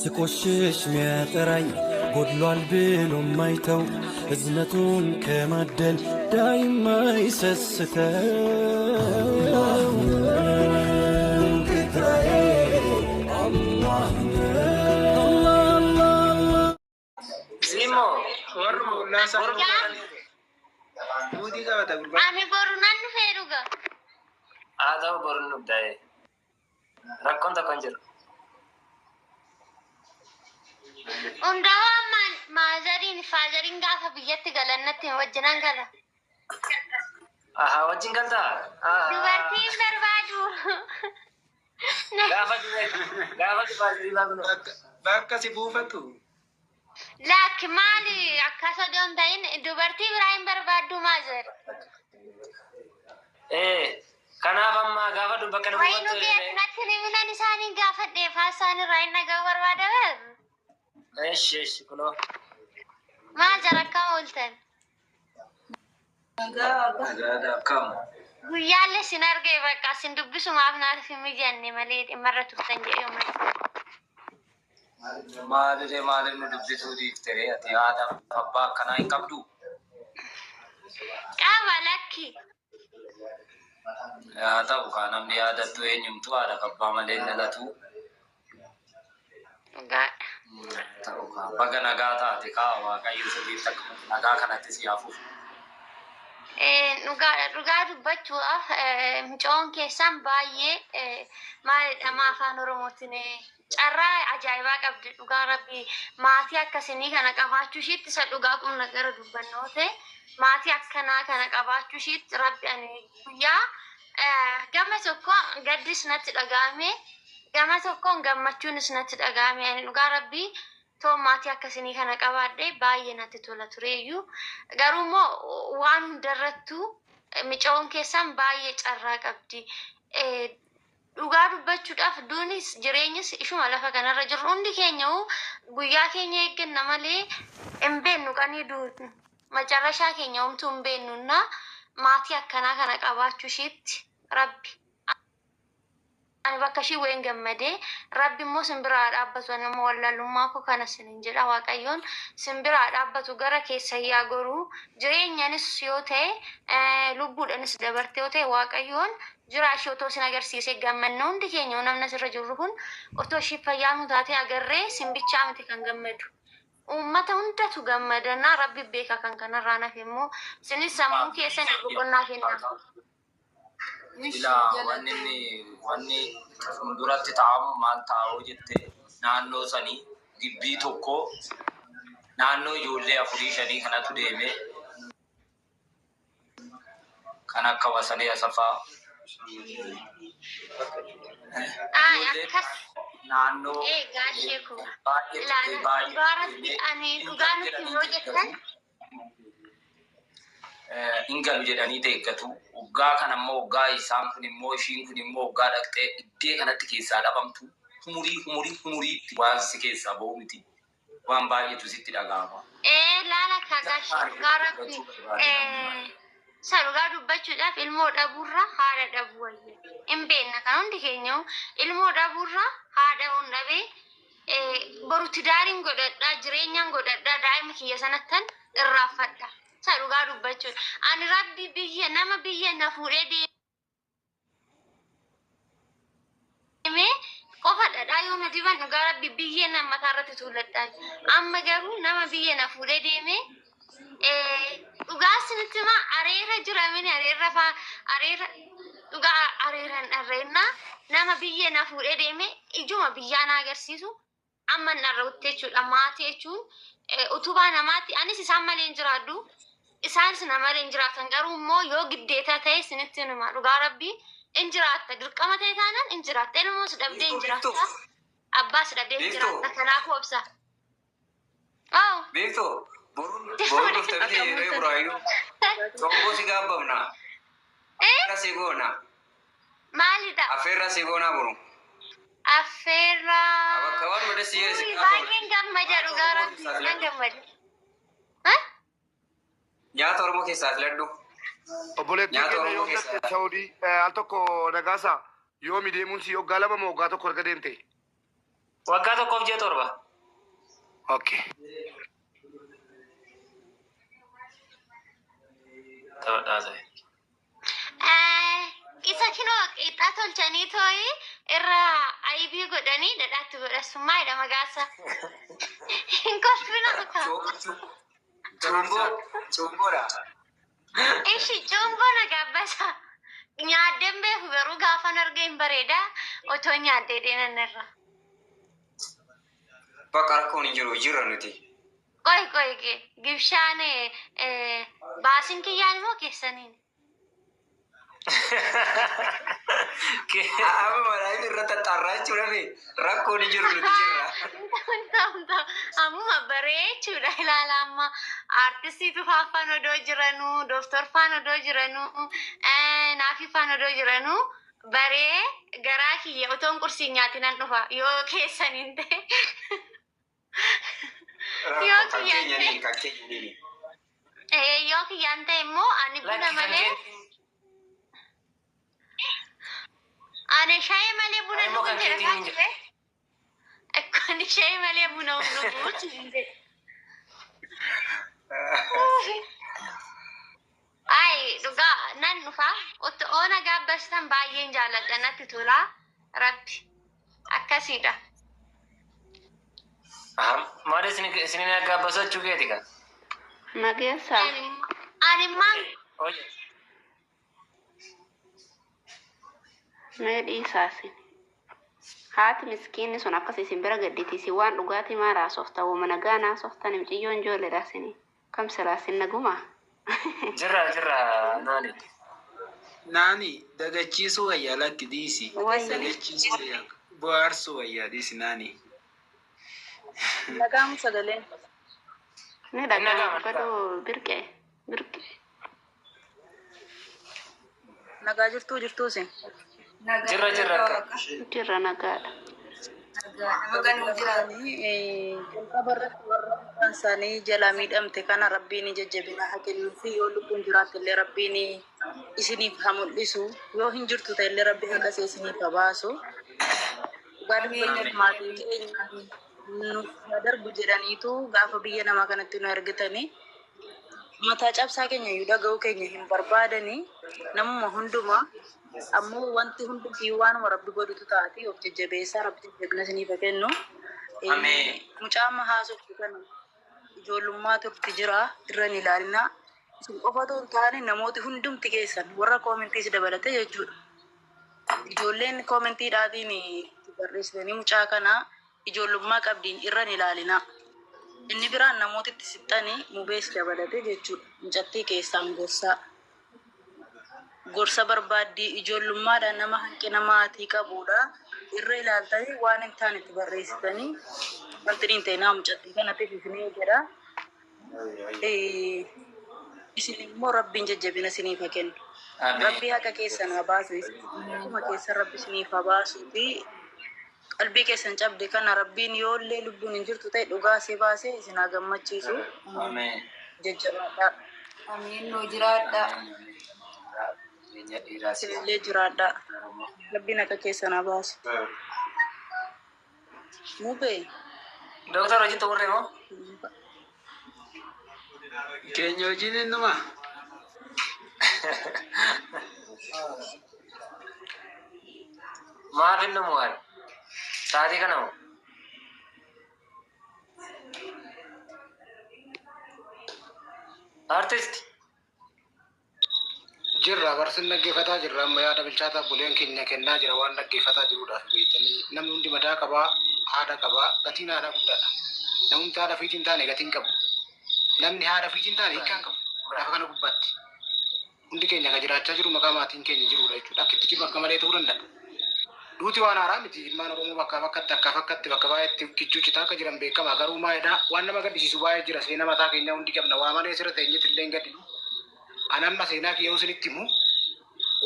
ስቆሽሽ ሚያጠራኝ ጎድሏል ብሎ ማይተው እዝነቱን ከማደል ዳይማ ይሰስተው Simmo Warruma ollaa isaa boru Muudii qabata gurbaan. Ani boru nan dhufee dhuga. Haa ta'u boru nu da'e. Rakkoon tokko hin jiru. Hundaa'uu ammaan maazariin faazariin gaafa biyyatti galan natti wajjinan gala. Ahaa wajjin galtaa? Dubartiin barbaadu. Gaafa gaafa dubartii baafnu. Bakka si buufatu. Lakki maali akkas odoo hin ta'in dubartii biraa hin barbaaddu maazar. Ee kanaaf amma gaafa bakka nu Wayi nu buufattu. beeku natti himinan isaaniin gaafadhee faasaan irraa hin dhaga'u barbaada bar. Eshi eshi kunoo. Maazar akkam ooltan? Nagaadha akkam. Guyyaallee sin argee bakka sin dubbisumaaf naaf hin mijanne malee dhimmarra turtan jedhee uummata. Maaliree maaliif nu dubbisuu dhiifte ati haadha abbaa akkanaa hin qabdu? Qaba lakki. Haa ta'u kaa namni yaadattu eenyumtu haadha abbaa malee hin dhalatu. Dhugaadha. Ta'u kaa baga nagaa taate kaa Waaqayyo sirriitti akka nagaa kanatti si hafuuf. Dhugaadha. Dhugaa dubbachuudhaaf mucoon keessan baay'ee maalidha afaan Oromootiin carraa ajaa'ibaa qabdi dhugaa rabbi maatii akkasinii kana qabaachuu ishiitti isa dhugaa qubna gara dubbannoo ta'e maatii akkanaa kana qabaachuu ishiitti rabbi ani guyyaa gama tokko gaddis natti dhaga'ame gama tokkoon gammachuunis natti dhaga'ame ani dhugaa rabbii too maatii akkasinii kana qabaadhe baay'ee natti tola tureeyyuu garuu immoo waan hundarrattuu micoon keessan baay'ee carraa qabdi. Dhugaa dubbachuudhaaf duunis jireenyis ishuma lafa kanarra jirru hundi keenya guyyaa keenya eegganna malee hin beennu qanii duutu. Macarrashaa keenya homtuu hin beennu maatii akkanaa kana qabaachuu ishiitti rabbi. Ani bakka ishii wayin gammadee rabbi immoo sin biraa dhaabbatu ani immoo wallaalummaa koo kana sinin jedha waaqayyoon sin biraa dhaabbatu gara keessa yaa goruu jireenyanis yoo ta'e lubbuudhanis dabarte yoo ta'e waaqayyoon jiraa ishee otoo sin agarsiise gammanna hundi keenya namni asirra jirru kun otoo ishii fayyaa nu taate agarree sin bichaa miti kan gammadu. Uummata hundatu gammadannaa rabbi beeka kan kanarraa nafe immoo sinis sammuu keessan boqonnaa kenna. Ilaa wanni inni wanni fuulduratti taa'amu maal taa'uu jette naannoo sanii gibbii tokko naannoo ijoollee afurii shanii kanatu deeme kan akka Wasalee Asafaa Ay, ijoollee akkas naannoo ee gaashee koo. baay'ee Ilaala baay'ee dhugaa rabbi ani dhugaa nutti yoo jettan hin galu jedhanii deeggatu. Waggaa kana immoo waggaa isaan kun immoo ishiin kun immoo waggaa dhaqxee iddee kanatti keessaa dhabamtu umurii umurii umuriitti waan si keessaa ba'u miti. Waan baay'eetu sitti dhaga'ama. Ee laala kaa gaashee dhugaa rabbi isa dhugaa dubbachuudhaaf ilmoo dhabuurra haadha dhabuu wayya. Hin beekna kan hundi keenya ilmoo dhabuurra haadha on dhabee boru tidaariin godhadhaa jireenyaan godhadhaa daa'ima kiyya sanattan irraanfadha. Isa dhugaa dubbachuudha. Ani rabbi biyya nama biyya na fuudhee deemee qofa dhadhaa yoo na diban dhugaa rabbi biyyee na mataa irratti tuuladhaa. Amma garuu nama biyya na fuudhee deemee dhugaa isinitti himaa areera jira mini areerra faa areera dhugaa areeran dharreennaa nama biyya na fuudhee deemee ijuma biyyaa na agarsiisu amma hin dharra'utti jechuudha. Maatii jechuun utubaa namaatti anis isaan malee hin jiraadhu. Isaanis na malee hin jiraatan garuu immoo yoo giddeetaa ta'e isinitti hima dhugaa rabbii hin jiraatta dirqama ta'e taanaan hin jiraatta ilmoos dhabdee hin Biiftuu, jiraatta abbaas dhabdee hin Biiftuu. jiraatta kanaafuu obsa. Oh. Biiftuu, boruun boruun dhufte miti yeroo buraayyuu. Comboo si gaabbamna. Affeerra si goona. Maalidha? Affeerra si goona boru. Affeerraa. Bakka waan madda si jedhe si Uy, gaabbamna. baay'een gammada dhugaa rabbii nan gammada. Nyaata Oromoo keessaa filadhu. Obboleettiin Nyaata keenya Oromoo yoom keessaa. dhaqxe Saawudii al tokko nagaasaa yoomi deemuun si waggaa 2 moo waggaa 1 erga deemte? Waggaa tokkoof ji'a 7. Okay. Taphadhaa ta'e. Isa kinoo qixxaa tolchanii tooyi irra aybii godhanii dhadhaatti godhasu maalidha maqaasa? Hin kolfina ka. Cuumboo cuumboodha. Ishi cuumboo na gaabbasa. Nyaaddeen beeku garuu gaafan arga hin bareeda otoo nyaaddee deenan irra. Bakka rakkoon hin jiru jirra nuti. Qoy qoy gibshaan baasiin kiyyaan immoo keessaniin. Amma malaayiif irra tattaarraa jechuudha fi rakkoon hin jiru nuti jirra. Ammuma bareechuudha ilaala amma aartistii Tufaa odoo jiranuu, dooktor faan odoo jiranuu, naafii faan odoo jiranuu baree garaa kiyya otoon qursii nyaatinan dhufa yoo keessaniin ta'e. Yoo Rakkoo kan kiyyaan ta'e keenyaniin kan keenyaniin. Yoo kiyyaan ta'e immoo ani buna Lakki kan malee keetiin. Ani shaayii malee buna Ani immoo dhuguun kan jedha keetiin hin jiru. ture. Ani shaayii malee buna dhuguun jedha. Ay, dhugaa nan dhufa. Otto oona gaabbasitan baay'een jaalladha natti tola. Rabbi akkasiidha. Maal isin gaabbasachuu keeti kan? Nageessaa. Ani immoo Oye. Mee dhiisaa isin. Haati miskiinni sun akkas isin bira gadditi isin waan dhugaatii maal haasofta wama nagaa naasoftan mucayyoon ijoolleedha isin kam silaa isin nagumaa. Jirra jirra naani. Naani dagachiisuu wayyaa lakki dhiisi. Wayya. Dagachiisuu wayyaa bohaarsuu wayyaa dhiisi naani. Dhaga'amu sagaleen. Ni Inni dhaga'ama dhaga'ama. godhuu birqee birqee. Nagaa jirtuu jirtuu isin. Jirra jirra akka. Jirra nagaadha. Jalqaba irratti warra maqaan isaanii jalaa miidhamte kana rabbiin jajjabina haa kennuu fi yoo lubbuun jiraatte illee rabbiin isiniif haa mul'isu yoo hin jirtu ta'e illee rabbi haqa isee isiniif haa baasu. Dhugaa dubbachuuf maatiin keenya nuuf haa darbu jedhaniitu gaafa biyya namaa kanatti nu argitanii mataa cabsaa keenya iyyuu dhaga'uu keenya hin barbaadanii namuma hundumaa ammoo wanti hundumtii waanuma rabbi godhutu taati of jajjabeessaa rabbi jajjabina isiniif haa kennu. Ameen. Mucaa amma haasoftu kana ijoollummaa turti jira irra hin ilaalinaa. Isin qofa otoo hin taane namooti hundumti keessan warra koomentiis dabalate jechuudha. Ijoolleen koomentiidhaatiin barreessitanii mucaa kana ijoollummaa qabdiin irra hin ilaalinaa. Inni biraan namooti itti sixxanii mubees dabalate jechuudha. Mucattii keessaan gorsaa. Gorsa barbaaddii ijoollummaadhaan nama hanqina maatii qabudha. Irra ilaaltanii waan hin taane itti barreessitanii wanti hin ta'inaa mucattii kanatti isinii jedha. Isin immoo rabbiin jajjabina isiniif haa kennu. Rabbi haqa keessan haa baasu. Akkuma keessan rabbi isiniif haa baasuuti. Qalbii keessan cabde kana rabbiin yoo illee lubbuun hin jirtu ta'e dhugaa isee baasee isin haa gammachiisu. Ameen. Jajjabaadhaa. Amiin nuu jiraadha. Jireenya dheeraa si Isinillee jiraadhaa. Rabbiin haqa keessan haa baasu. Mubee. Dooktar hojiin xumurre moo? Keenya hojiin innuma. Maaf hin dhumu waan? Sa'aatii kana moo? Artist. Jirra barsin dhaggeeffataa jirra amma yaada bilchaataa buleen keenya kennaa jira waan dhaggeeffataa jiruudhaaf beektanii namni hundi madaa qabaa haadha qabaa gatiin haadhaa guddaadha. Namni haadha ofiitiin hin taane gatiin qabu. Namni haadha ofiitiin hin taane hiikkaa hin qabu. Lafa kana gubbaatti. Hundi keenya kan jiraachaa jiru maqaa maatiin keenya jirudha jechuudha. Akka itti jiru akka malee ta'uu danda'a. Duuti waan haaraa miti ilmaan Oromoo bakkaa bakkatti akkaa fakkatti bakka baay'eetti kichuu citaa akka jiran beekama. Garuu maalidhaa waan nama gaddisiisu baay'ee jira seenaa mataa keenyaa hundi qabna. Waa malee sirra teenyetti illee hin gaddinu. Ani amma seenaa kiyya yoo isinitti himu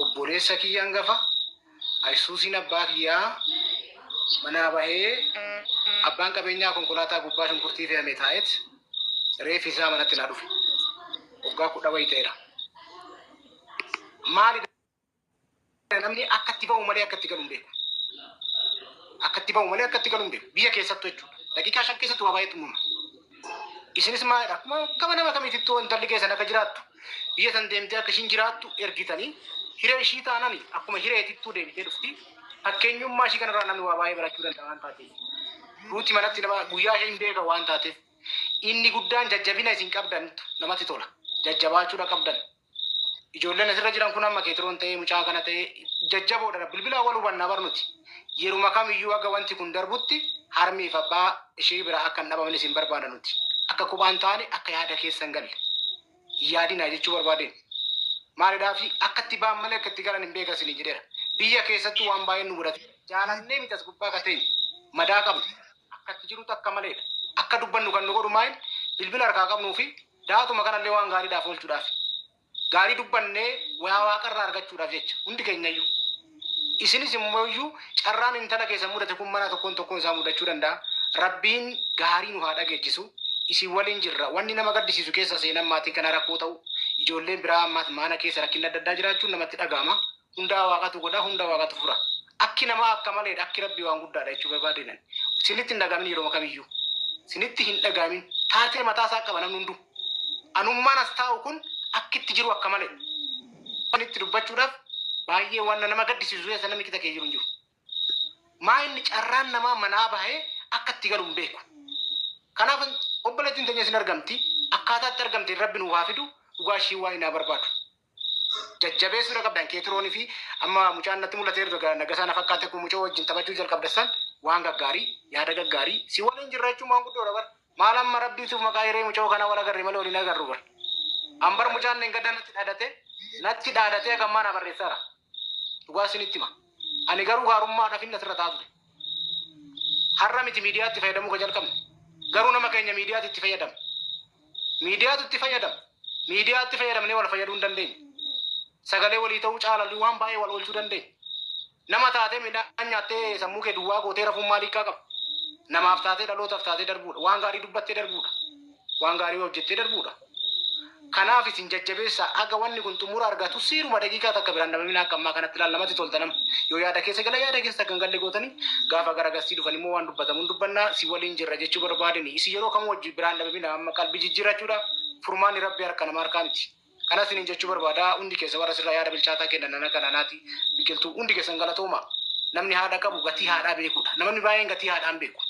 obboleessa kiyya hangafa Ayisuusiin abbaa kiyyaa manaa bahee abbaan qabeenyaa konkolaataa gubbaa shunkurtii fe'ame taa'et reeffi isaa manatti naa dhufe. Waggaa 10 wayii ta'eera. Maali namni akka itti ba'u malee akka itti galu hin beeku. Akka itti bahu malee akka itti galu hin beeku. Biyya keessattuu jechuudha. Daqiiqaa 5 keessatti waa baay'eetu uumama. Isinis maalidha? Akkuma akkama nama kamiitittuu intalli keessan akka jiraattu biyya san deemtee akka ishiin jiraattu ergitanii hiree ishii taanani akkuma hireetittuu deebitee dhufti. Fakkeenyummaa ishii kanarraa namni waa baay'ee barachuu danda'a waan taateef. Duuti manatti nama guyyaa ishee hin beeka waan taateef. Inni guddaan jajjabina isin qabdantu namatti tola. Jajjabaachuudha qabdan. Ijoolleen asirra jiran kun amma keetiroon ta'ee mucaa kana ta'ee jajjaboodha. Bilbilaan wal hubannaa bar nuti. Yeruma kamiyyuu haga wanti kun darbutti harmeef abbaa ishee biraa akka hin dhabamne isin barbaada nuti. Akka kophaan taane akka yaada keessa hin galle. Hin yaadinaa jechuu barbaadeen. Maalidhaafi akka itti ba'an malee akka itti galan hin beekan isiniin jedheera. Biyya keessattuu waan baay'een nu mudate. Jaalannee miti as gubbaa ka teenye. Madaa qabna. Akka itti jirutu akka maleedha. Akka dubbannu kan nu godhu maal bilbila harkaa qabnuu fi daatuma kanallee waan gaariidhaaf oolchuudhaafi. Gaarii dubbannee waa waaqarraa argachuudhaaf jecha hundi keenyayyuu. Isinis immoo carraan intala keessan mudate kun mana tokkoon tokkoon isaa mudachuu danda'a. Rabbiin gaarii nu haa dhageechisu. Isin waliin jirra. Wanni nama gaddisiisu keessa seenan maatii kana rakkoo ta'u ijoolleen biraa ammaas maana keessa rakkinni adda addaa jiraachuun namatti dhaga'ama. Hundaa waaqatu godha, hunda waaqatu fura. Akki namaa akka maleedha, akki rabbii waan guddaadha jechuu barbaadeenan. Isinitti hin dhaga'amin yeroo kamiyyuu. Isinitti hin dhaga'amin. Taatee mataa isaa qaba namni hunduu. Anummaan as taa'u kun akkitti jiru akka malee. Itti dubbachuudhaaf baay'ee waan nama gaddisiisu keessa namni qixa kee jiru hin jiru. Maa inni carraan namaa manaa bahee akka itti galu hin beeku. Kanaaf obboleettiin teenya isin argamti. Akkaataa itti argamte rabbi nu haa fidu dhugaa ishii waan hin barbaadu. Jajjabeessuudha qabdan keetiroonii fi amma mucaan natti mul'ateeru nagasaa na fakkaate kun mucaa wajjin taphachuu jalqabdassan waan gaggaarii yaada gaggaarii si waliin jirra jechuun waan guddoodha bar. Maal amma rabbiituuf maqaa hiree mucaa kana wal agarre malee waliin agarru bar. Ambar mucaan gadda natti dhaadate natti dhaadatee akka ammaa na barreessaara. Dhugaa isinitti hima. Ani garuu gaarummaadhaaf inni asirra taa'aa ture. Har'a miti miidiyaatti fayyadamuu ka jalqabne. Garuu nama keenya miidiyaatti itti fayyadama. Miidiyaatu itti fayyadama. Miidiyaatti fayyadamnee wal fayyaduu hin dandeenye. Sagalee walii ta'uu caalalli waan baay'ee wal oolchuu dandeenya. Nama taatee midhaan nyaattee sammuu kee duwwaa gootee rafuun maal hiikaa qaba? Namaaf taatee dhalootaaf taatee darbuudha. Waan gaarii dubbattee darbuudha. Waan gaarii hojjettee darbuudha. Kanaaf isin jajjabeessaa aga wanni kun xumura argatu siiruma daqiiqaa takka biraan dhabamina akka ammaa kanatti ilaalamatti tolta nama. Yoo yaada keessa gala yaada keessa kan galle gootanii gaafa gara gastii dhufan immoo waan dubbatamu hin dubbannaa si waliin jirra jechuu barbaadani. Isin yeroo kam wajji biraan dhabamina amma qalbii jijjiirrachuudha. Furmaanni rabbi harka nama harkaa miti. Kanas isiniin jechuu barbaada hundi keessa warra sirraa yaada bilchaataa kennan nana kana naati biqiltuu hundi keessan galatooma. Namni haadha qabu gatii haadhaa beekudha. Namni baay'een gatii haadhaan beeku.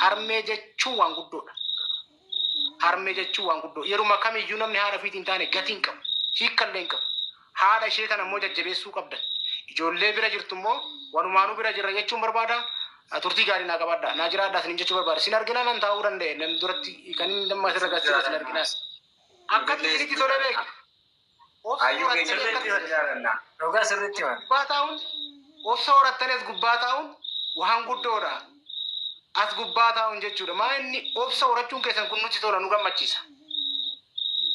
Harmee jechuun waan guddoodha. Harmee jechuun waan guddoo. Yeruma kamiyyuu namni haadha ofiitiin taane gatii hin qabu. Hiikkallee hin qabu. Haadha ishee kana immoo jajjabeessuu qabdan. Ijoollee bira jirtu immoo walumaanuu bira jirra jechuun barbaada. Turtii gaarii naa qabaadha. Naa jiraadha isiniin jechuu barbaada. Sin argina nan taa'uu danda'e. Namni duratti kan inni nama asirra gasseera sin argina. Akkatti isinitti tolee beeka. Obsa Hayyuu keenya horattanii sirriitti akkatti jaallanna. Dhugaa sirriitti hima. gubbaa taa'uun obsa horattanii as gubbaa taa'uun waan guddoodha. As gubbaa taa'uun jechuudha. Maa inni obsa horachuun keessan kun nutti tola nu gammachiisa.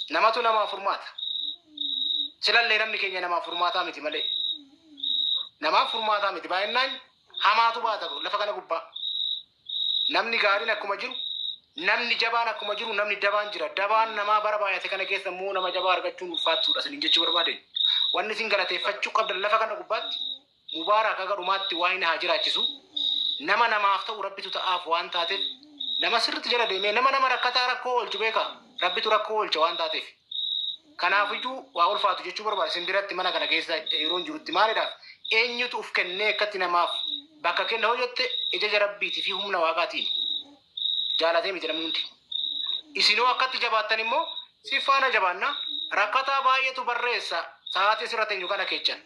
Namatu namaaf furmaata. Silallee namni keenya namaaf furmaataa miti malee. Namaaf furmaataa miti. Baay'inaan hamaatu baata lafa kana gubbaa. Namni gaariin akkuma jiru, namni jabaan akkuma jiru, namni dabaan jira. Dabaan namaa bara baay'ate kana keessa immoo nama jabaa argachuun ulfaattuudha isiniin jechuu barbaadeen. Wanni isin galateeffachuu qabdan lafa kana gubbaatti mubaarak haga dhumaatti waa inni haa jiraachisu. Nama namaaf ta'u rabbitu ta'aaf waan taateef nama sirriitti jala deemee nama nama rakkataa rakkoo oolchu beeka rabbitu rakkoo oolcha waan taateef. Kanaafiyyuu waa ulfaatu jechuu barbaada isin biratti mana kana keessa yeroo hin jirutti maalidhaaf eenyutu uf kennee akkatti namaaf bakka kenna hoo jette ijaja rabbiitii fi humna waaqaatiin jaalatee miti namni hundi. Isinoo akkatti jabaattan immoo si faana jabaanna rakkataa baay'eetu barreessa sa'aatii asirra teenyu kana keechan.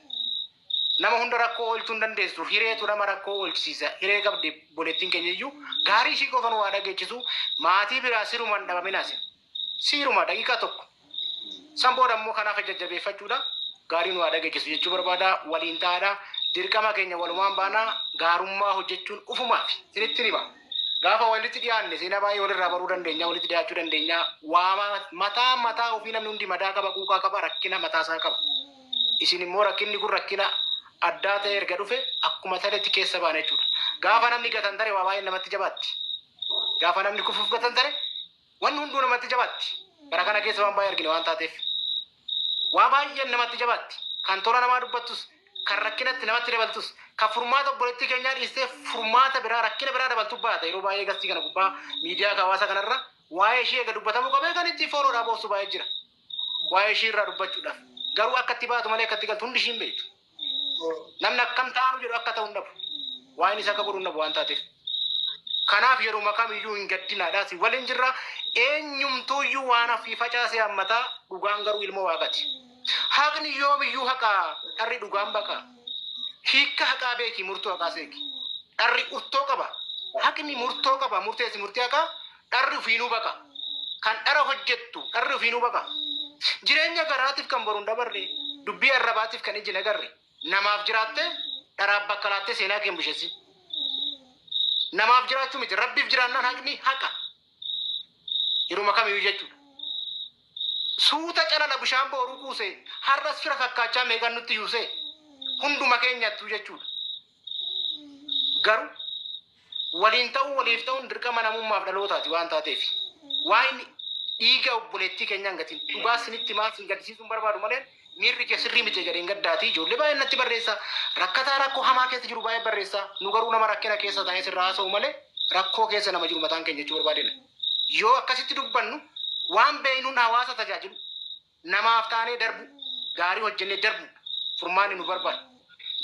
Nama hunda rakkoo oolchuu hin dandeessu. Hireetu nama rakkoo oolchisiisa. Hiree qabdi boleettiin keenya iyyuu gaarii ishii qofa nu waa dhageechisu maatii biraa siruma hin dhabaminaa isin. Siiruma daqiiqaa tokko. San booda immoo kanaaf jajjabeeffachuudha. Gaarii nu waa dhageechisu jechuu barbaada. Waliin ta'aadha. Dirqama keenya walumaan baanaa gaarummaa hojjechuun ufumaaf. Isinitti hima. Gaafa walitti dhiyaanne seenaa baay'ee walirraa baruu dandeenya, walitti dhiyaachuu dandeenya. Waa mataa mataa ofii namni hundi madaa qaba, quuqaa qaba, rakkina mataa isaa qaba. Isin immoo rakkinni kun rakkina addaa ta'e erga dhufe akkuma ta'etti keessa baana jechuudha. Gaafa namni gatan tare waa baay'ee namatti jabaatti. Gaafa namni kufuuf gatan tare wanni hunduu namatti jabaatti. Bara kana keessa waan baay'ee argine waan taateef. Waa baay'een namatti jabaatti. Kan tola namaa dubbattus, Kan rakkinatti namatti dabaltus, kan furmaata obboleettii keenyaa dhiistee furmaata biraa rakkina biraa dabaltu baata. Yeroo baay'ee gastii kana gubbaa miidiyaa hawaasa kanarra waa'ee ishee eega dubbatamuu qabee kan itti fooloodhaa boossu baay'ee jira. Waa'ee ishee irraa dubbachuudhaaf. Garuu akka itti baatu malee akka itti galtu hundi ishiin beektu. Namni akkam taanu jedhu akka ta'u hin dhabu. Waa'een isaa akka godhu hin dhabu waan taateef. Kanaaf yeruma kamiyyuu hin gaddinaadha. Si waliin jirra. Eenyumtuuyyuu waan ofii facaase hammataa, dhugaan garuu ilmoo waaqati. Haqni yoomiyyuu haqaa, dharri dhugaan baqa. Hiikka haqaa beeki, murtoo haqaa seeki. Dharri urtoo qaba. Haqni murtoo qaba. Murteessi murtii haqaa, dharri ofiinuu baqa. Kan dhara hojjettu dharri ofiinuu baqa. Jireenya garaatiif kan boruun dabarre, dubbii arrabaatiif kan iji nagarre, namaaf jiraatte dharaaf bakka laattee seenaa kee hin busheessin. Namaaf jiraachuu miti, rabbiif jiraannaan haqni haqa. Yeruma kamiyyuu jechuudha. Suuta calala bishaan booruu kuuse, har'as fira fakkaachaa meeqan nutti yuuse, hunduma keenyattuu jechuudha. Garuu waliin ta'uu waliif ta'uun dirqama namummaaf dhalootaati waan taateef. Waan dhiiga obboleettii keenyaan gatiin dhugaa sinitti maal sin gaddisiisuun barbaadu malee miirri kee sirrii miti jedheen gaddaati. Ijoollee baay'ee natti barreessa. Rakkataa rakkoo hamaa keessa jiru baay'ee barreessa. Nu garuu nama rakkina keessa taa'ee sirraa haasa'u malee rakkoo keessa nama jiru mataan keenya jechuu barbaadena. Yoo akkasitti dubbannu waan beeynuun hawaasa tajaajilu, namaaf taanee darbu, gaarii hojjennee darbu furmaanni nu barbaadu.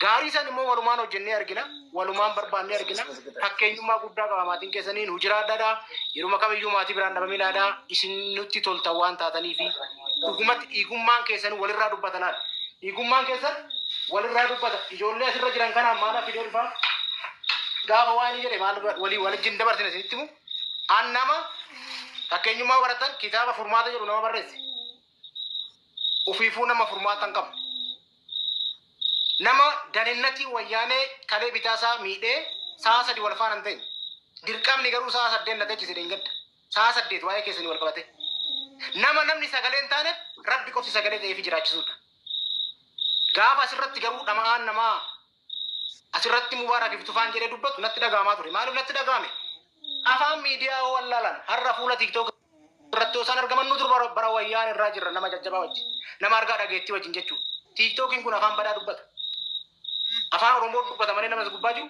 Gaarii san immoo walumaan hojjennee argina, walumaan barbaannee argina. Fakkeenyummaa guddaa qaba maatiin keessanii, nu jiraadhaadha. Yeruma kamiyyuu maatii biraan dhabaminaadha. Isin nutti toltan waan taataniifi dhugumatti dhiigummaan keessanii walirraa dubbata laal. Dhiigummaan keessan walirraa dubbata. Ijoollee asirra jiran kanaan maal fidee dhufaa? Gaafa waan inni jedhe maal walii wajjin dabarsine isinitti himu. An nama fakkeenyummaa baratan kitaaba furmaata jedhu nama barreesse. Ofiifuu nama furmaata hin qabu. Nama daninnatii wayyaanee kalee bitaasaa miidhee sa'a 3 wal faana hin ta'in. Dirqamni garuu sa'a 8 na teechise dheengadda. Sa'a 8 waa'ee keessanii wal qabate. Nama namni sagalee hin taaneef rabbi qofti sagalee ta'eefi jiraachisuudha. Gaafa asirratti garuu dhama'aan namaa asirratti Mubaarak Tufaan jedhee dubbatu natti dhaga'amaa ture. Maaliif natti dhaga'ame? Afaan miidiyaa hoo wallaalan har'a fuula TikTok irratti osoo argaman nu dur bara wayyaan irraa jirra nama jajjabaa wajjin. Nama argaa dhageettii wajjin jechuudha. TikTokiin kun afaan badaa dubbata. Afaan Oromoo dubbata malee nama as gubbaa jiru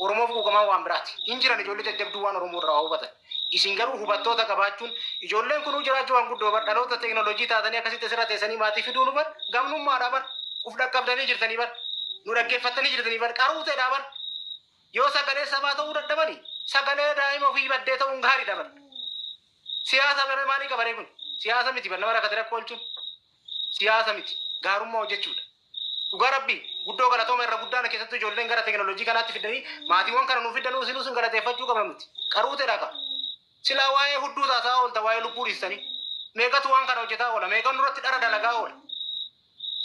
Oromoof quuqamaan waan biraati. Hin jiran ijoollee jajjabduu waan Oromoo irraa hubatan. Isin garuu hubattoota qabaachuun ijoolleen kunuu jiraachuu waan guddoo bar dhaloota teekinooloojii taatanii akkasitti asirra teessanii maatii fiduu nu bar gamnummaadhaa bar uf dhaqqabdanii jirtanii bar nu dhaggeeffattanii jirtanii bar qaruuteedhaa bar yoo sagalee sabaa ta'uu dadhabanii sagalee daa'ima ofii baddee ta'uun gaariidha bar. Siyaasa bara maalii qabaree kun? Siyaasa miti bar, nama rakkate rakkoo oolchuun. Siyaasa miti, gaarummaa hojjechuudha. Dhugaa rabbii guddoo galatooma irra guddaan keessattuu ijoolleen gara teekinooloojii kanaatti fidanii maatiiwwan kana nuu fiddanuu isinuu sun galateeffachuu qabna nuti. Qaruuteedha qaba. Silaa waa'ee hudduu taasaa oolta waa'ee lubbuu dhiistanii. Meeqatu waan kana hojjetaa oola? Meeqan nurratti dhara dalagaa oola?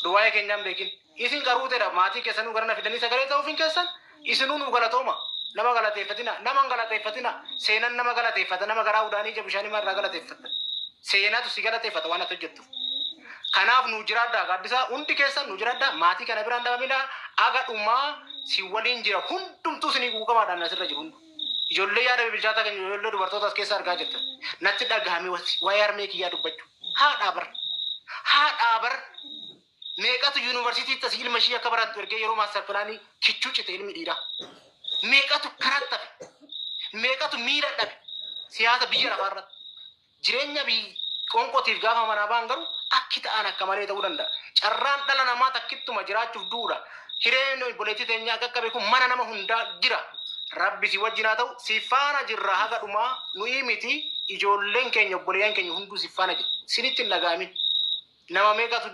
Oduu waa'ee keenyaan beekin. Isin qaruuteedha maatii keessanuu gara na fidanii sagalee ta'uuf hin keessan isinuu nuu galatooma. Nama galateeffatina, nama hin galateeffatina. Seenan nama galateeffata, nama garaa udaanii ija bishaanii irraa galateeffata. Seenatu si galateeffata waan ati hojjettuuf. Kanaaf nu jiraadhaa, gaaddisaa hundi keessan nu jiraadhaa, maatii kana biraan dhabamina, aga dhumaa si waliin jira, hundumtuu isinii quuqamaadhaan asirra jiru hundu. Ijoollee yaada bilchaataa kan ijoollee dubartoota as keessa argaa jirtan. Natti dhagahame waa'ee harmee kiyyaa dubbachuu. Haadhaa bar. Haadhaa bar. Meeqatu yuunivarsiitiitti asii ilma ishii akka barattu ergee yeroo master planii kichuu cite ilmi dhiiraa. Meeqatu karatti hafe. Meeqatu miira dhabe. Siyaasa biyya lafaa irratti. Jireenya biyyi qoonqootiif gaafa manaa ba'an garuu akki ta'an akka malee ta'uu danda'a. Carraan dhala namaa takkittuma jiraachuuf du'uudha. Hireen obboleettii teenyaa qaqqabe kun mana nama hundaa jira. Rabbi si wajjin haa ta'u, si faana jirra haga dhumaa, nuyi miti ijoolleen keenya obboleeyyan keenya hunduu si faana jira. Sinitti hin dhaga'amin. Nama meeqatu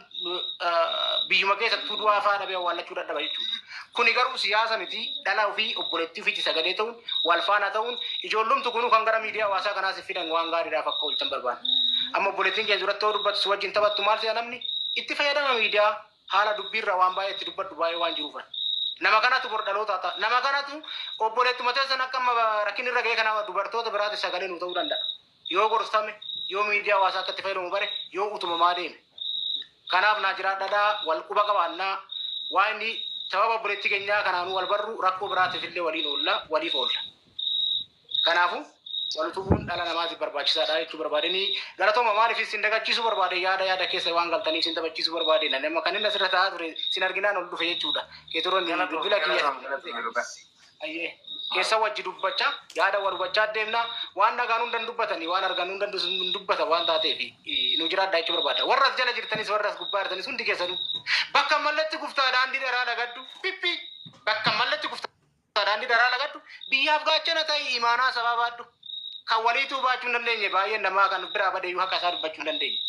biyyuma keessattuu du'aa fa'aa dhabee awwaallachuu dadhaba jechuudha. Kuni garuu siyaasa miti, dhala ofii obboleettii ofiitti sagalee ta'uun wal faana ta'uun ijoollumtu kunuu kan gara miidiyaa hawaasaa kanaas fidan waan gaariidhaaf akka oolchan barbaada. Amma obboleettiin keenya duratti yoo dubbattu si wajjin taphattu maal si'a namni itti fayyadama miidiyaa haala dubbiirra waan baay'ee itti dubbadhu baay'ee waan jiruufan. Nama kanatu bor dhaloota ta'a. Nama kanatu obboleettuma teessan akka amma rakkinni irra ga'e kana dubartoota biraati sagalee nuu ta'uu danda'a. Yoo gorsame, yoo miidiyaa hawaasaa akka itti fayyadamu bare, yoo utumamaa deeme. Kanaaf naa jiraadhadhaa, wal quba qabaannaa, waan inni sababa obboleettii keenyaa kanaanuu wal barru rakkoo biraatiif illee waliin oolla, waliif oolla. Kanaafuu Wal utubuun dhala namaatiif barbaachisaadha jechuu barbaadeni. Galatooma maaliif isin dagachiisuu barbaade yaada yaada keessa waan galtaniif isin taphachiisuu barbaade. Nama kan inni asirra taa'aa ture isin arginaan ol dhufe jechuudha. Keeturoon bilbila kiyya. Ayyee. Keessa wajji dubbachaa yaada wal hubachaa deemna waan dhagaan hundan dubbatanii waan argan hundan dubbata waan taateef nu jiraadha jechuu barbaada. Warra as jala jirtanis warra as gubbaa jirtanis hundi keessanuu bakka mallatti guftaa daandii dharaa lagaddu pippi bakka mallatti guftaa daandii dharaa lagaddu biyyaaf gaachana ta'e imaanaa sabaa baadhu kan waliituu baachuu hin dandeenye baay'een namaa kan biraa badeeyyuu haqa isaa dubbachuu hin dandeenye.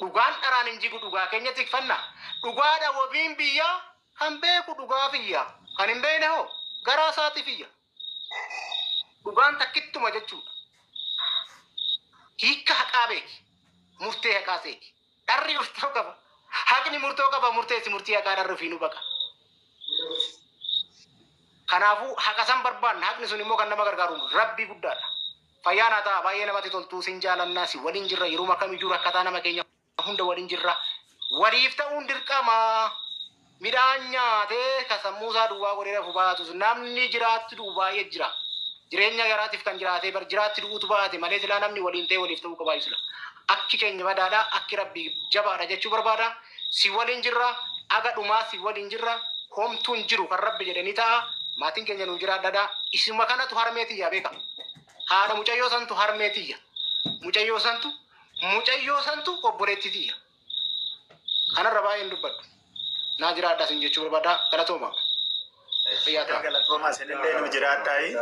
Dhugaan dharaan hin jigu dhugaa keenya tikfanna. Dhugaadha wabiin biyyaa kan beeku dhugaa fiyya. Kan hin beekne hoo garaa isaatiif iyya. Dhugaan takkittuma jechuudha. Hiikka haqaa beeki. Murtee haqaa seeki. Dharri murtoo qaba. Haqni murtoo qaba murteessi murtii haqaa dharri ofiinuu baqa. Kanaafuu haqa san barbaanna haqni sun immoo kan nama gargaaru rabbii guddaadha. Fayyaa naa ta'a baay'ee namatti toltuu sin jaalannaa si waliin jirra yeroo kamiyyuu rakkataa nama keenya hunda waliin jirra. Waliif ta'uun dirqama. Midhaan nyaatee ka sammuu isaa duwwaa godhee rafu baatus namni jiraatti du'u baay'ee jira. Jireenya garaatiif kan jiraatee bar jiraatti du'uutu baate malee silaa namni waliin ta'e waliif ta'uu qabaa sila. Akki keenya badaadha akki rabbii jabaadha jechuu barbaada. Si waliin jirra aga dhumaa si waliin jirra homtuun jiru kan rabbi jedhanii ta'a. Maatiin keenya nuu jiraadhaadha. Isuma kanatu harmee tiyya beeka. Haadha mucayyoo santu harmee tiyya. Mucayyoo santu mucayyoo santu obboleetti tiyya. Kanarra baay'een dubbadhu. Naa jiraadha sin jechuu barbaada. Galatooma. Fayyaa ta'a. Galatooma isinillee nu jiraadhaayi.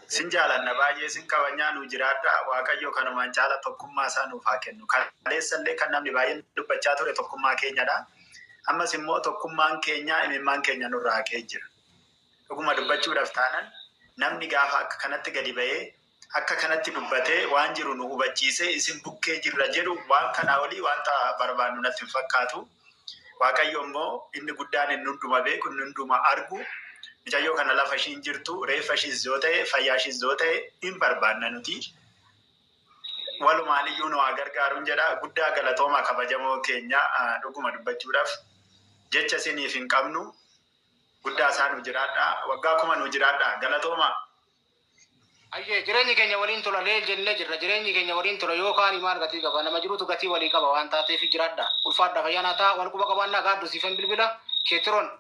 Sin jaalanna baay'ee sin kabajnaa nu jiraadha. Waaqayyo kanumaan caala tokkummaa isaa nuuf haa kennu. Kaleessallee kan namni baay'een dubbachaa ture tokkummaa keenyadha. Ammas immoo tokkummaan keenya imimmaan keenya nurraa haqee jira. Dhuguma dubbachuudhaaf taanan namni gaafa akka kanatti gadi ba'ee akka kanatti dubbatee waan jiru nu hubachiisee isin bukkee jirra jedhu waan kanaa olii wanta barbaannu natti hin fakkaatu. Waaqayyo immoo inni guddaan inni hunduma beeku inni hunduma argu mucayyoo kana lafa ishiin jirtu reeffa ishiis yoo ta'e fayyaa ishiis yoo ta'e hin barbaanna nuti. Walumaan iyyuu nu haa gargaaruun jedha guddaa galatooma kabajamoo keenya dhuguma dubbachuudhaaf jecha isiniif hin qabnu guddaa isaa nu jiraadha waggaa kuma nu jiraadha galatooma. Ayyee jireenyi keenya waliin tola leel jennee jirra. Jireenyi keenya waliin tola yookaan maal gatii qaba. Nama jirutu gatii walii qaba waan taateef jiraadha. Ulfaadha fayyaa naa ta'a. Wal quba qabaannaa gaaddu siifan bilbila keetiroon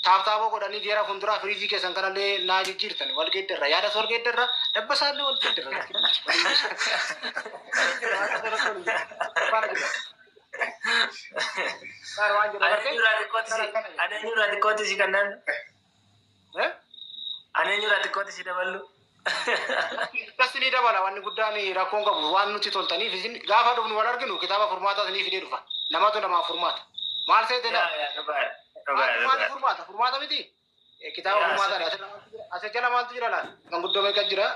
taaftaaboo godhanii jeera fuulduraa firiijii keessan kanallee naa jijjiirtan wal geeddarra yaadas wal geeddarra dabbasaallee wal geeddarra. Ani eenyurraa xiqqootti si kannan? Ani eenyurraa xiqqootti si daballu? Akkas ni dabala wanni guddaan rakkoon qabu waan nuti toltaniif isin gaafa dhufnu wal arginu kitaaba furmaataa isinii fidee dhufa. Namatu namaaf furmaata. Maal seete na? Maal furmaata? Furmaata miti? Kitaaba furmaataadha. As jala maaltu jira laata? Manguddoo meeqa jira?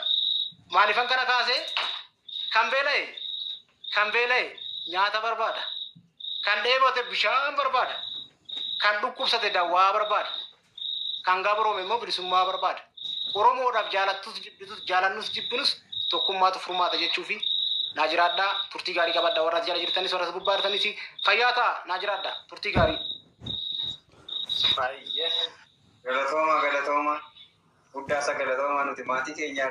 Maaliifan kana kaasee kan beela'e kan beela'e nyaata barbaada. Kan dheebote bishaan barbaada. Kan dhukkubsate dawaa barbaada. Kan gabroome immoo bilisummaa barbaada. Oromoodhaaf jaalattus jibbitus jaalannus jibbinus tokkummaatu furmaata jechuufi naa jiraadhaa turtii gaarii qabadha warra as jala jirtanis warra as gubbaa jirtanis fayyaa ta'a naa jiraadhaa turtii gaarii. Galatooma galatooma guddaa isa galatooma nuti maatii keenya.